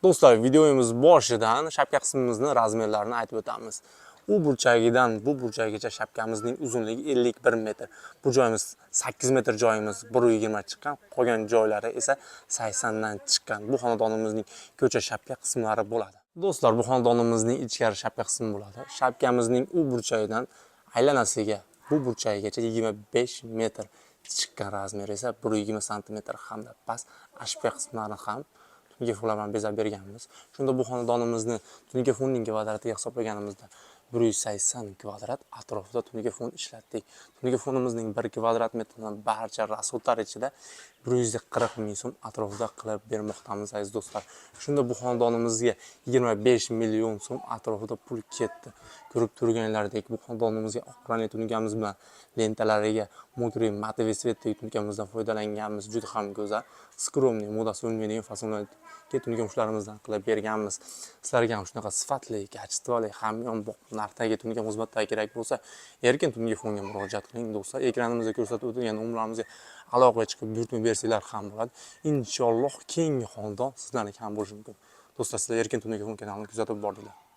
Do'stlar, videomiz boshidan shapka qismimizni размер larini aytib o'tamiz. U burchagidan bu burchagigacha shapkamizning uzunligi 51 metr. Bu joyimiz 8 metr, joyimiz 1,20 chiqqan, qolgan joylari esa 80 dan chiqqan. Bu xonadonimizning ko'cha shapka qismlari bo'ladi. Do'stlar, bu xonadonimizning ichkari shapka qismi bo'ladi. Shapkamizning u burchagidan aylanasiga bu burchagigacha 25 metr chiqqan, размер esa 120 santimetr hamda past ashpka qismlarini ham tungi fonlar bilan bezab berganmiz. Shunda bu xonadonimizni tungi fonning kvadratiga hisoblaganimizda 180 kvadrat atrofida tungi fon ishlatdik. Tungi fonimizning 1 kvadrat metrini barcha расход lar ichida 140 ming so'm atrofida qilib bermoqdamiz, aziz do'stlar. Shunda bu xonadonimizga 25 million so'm atrofida pul ketdi. Ko'rib turganlaridek, bu xonadonimizga oq rangli tununkamiz bilan lentalariga мокрый матовый цвет dagi tunkamizdan foydalanganmiz. Juda ham go'zal, скромный, modasi o'lmaydigan fasonlarga tunuka mushlarimizdan qilib berganmiz. Sizlarga ham shunaqa sifatli, качество li, hamyonbop narxdagi tunuka xizmatlar kerak bo'lsa, Erkin Tungi fonga murojaat qiling, do'stlar. Ekranimizda ko'rsatib o'tilgan nomerlarimizga aloqaga chiqib buyurtma bersanglar ham bo'ladi. Inshaalloh, keyingi xonadon sizlarniki ham bo'lishi mumkin. Do'stlar, sizlar Erkin Tungi fon kanalini kuzatib bordinglar.